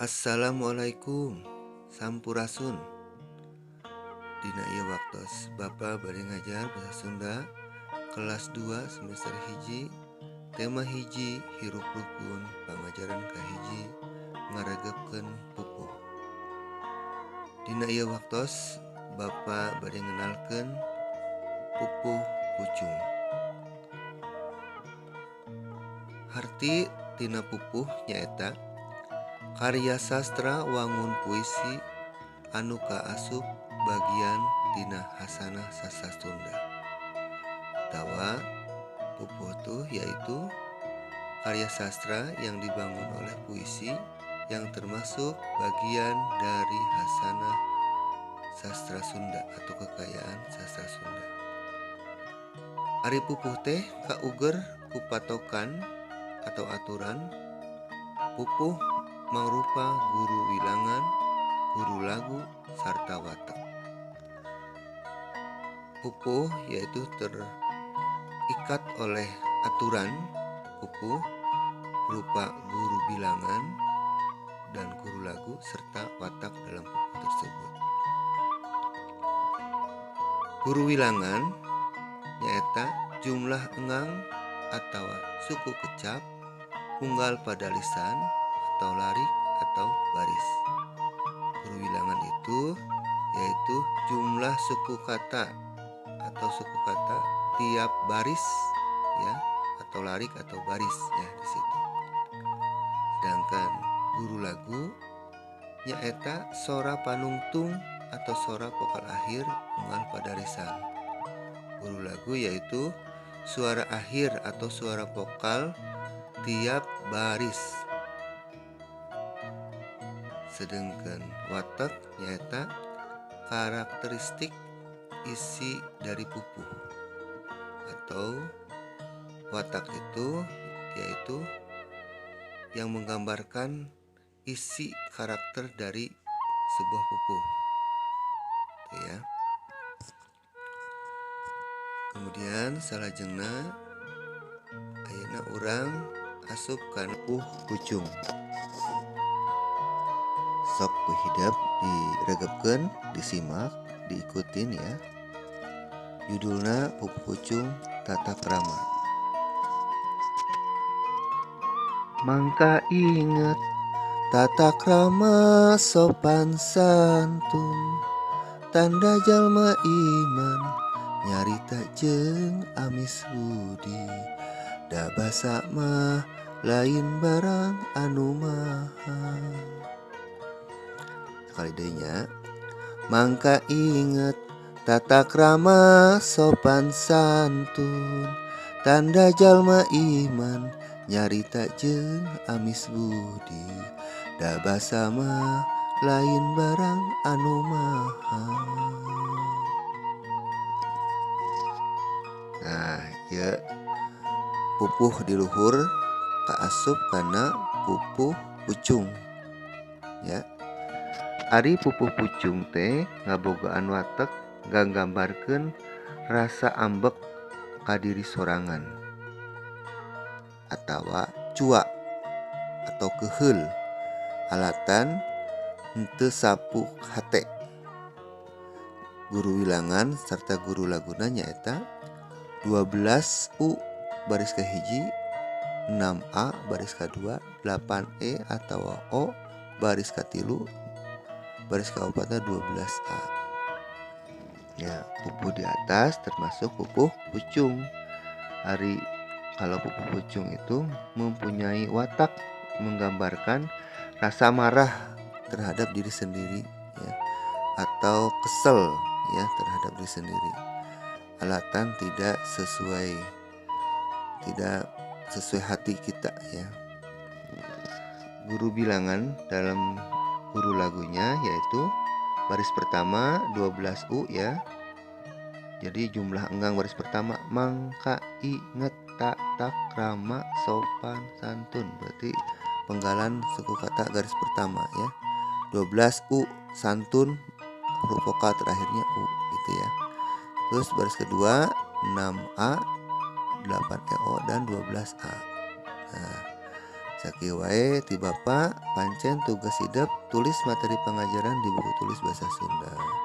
Assalamualaikum, sampurasun. Dina ieu waktos Bapa bade ngajar bahasa Sunda kelas 2 semester 1, tema 1 hirup rukun, pangajaran kahiji ngaregepkeun pupuh. Dina ieu waktos Bapa bade ngenalkeun pupuh pucung. Harti tina pupuh nyaeta karya sastra wangun puisi anu kaasup bagian tina hasanah sastra Sunda. Tawa pupuh tuh yaitu karya sastra yang dibangun oleh puisi yang termasuk bagian dari hasanah sastra Sunda atau kekayaan sastra Sunda. Ari pupuh teh kauger ku patokan atau aturan. Pupuh mangrupa guru wilangan, guru lagu, sarta watak. Pupuh yaitu terikat oleh aturan pupuh berupa guru bilangan dan guru lagu serta watak dalam pupuh tersebut. Guru wilangan nyaeta jumlah engang atau suku kecap unggal pada lisan atau larik atau baris. Guru wilangan itu yaitu jumlah suku kata atau suku kata tiap baris ya, atau larik atau baris ya di situ. Sedangkan guru lagu nyaeta sora panungtung atau sora vokal akhir unggal pada lisan. Guru lagu yaitu suara akhir atau suara vokal tiap baris. Sedangkan watak nyaeta karakteristik isi dari pupuh, atau watak itu yaitu yang menggambarkan isi karakter dari sebuah pupuh. Itu ya. Kemudian salajengna ayeuna urang asup kana pupuh pucung. Sok ku hidep diregepkeun, disimak, diikutin ya. Judulna Pupuh Pucung Tata Krama. Mangka inget tata krama sopan santun, tanda jalma iman nyarita jeung amis budi, da basa mah lain barang anu mahal. Sekali deui nya. Mangka inget tata krama sopan santun, tanda jalma iman nyarita jeung amis budi, da basa mah lain barang anu mahal. Nah, ya pupuh di luhur kaasup kana pupuh pucung ya. Ari pupuh pucung teh ngabogaan watek nggambarkeun rasa ambek ka diri sorangan atawa cuak atau keheul alatan henteu sapu hate. Guru wilangan serta guru laguna nyaeta 12 U baris ke-1, 6A baris ke-2, 8E atau O baris ke-3, baris ke-4 12A. Ya, pupuh di atas termasuk pupuh pucung. Ari kalau pupuh pucung itu mempunyai watak menggambarkan rasa marah terhadap diri sendiri ya, atau kesel ya terhadap diri sendiri. Alatan tidak sesuai hati kita ya. Guru bilangan dalam guru lagunya yaitu baris pertama 12 U ya. Jadi jumlah enggang baris pertama mangka inget tata krama sopan santun, berarti penggalan suku kata garis pertama ya. 12 U santun, huruf vokal terakhirnya U gitu ya. Terus baris kedua 6A, 8EO dan 12A. Nah, Sakieu wae ti Bapak, pancen tugas hidep tulis materi pengajaran di buku tulis bahasa Sunda.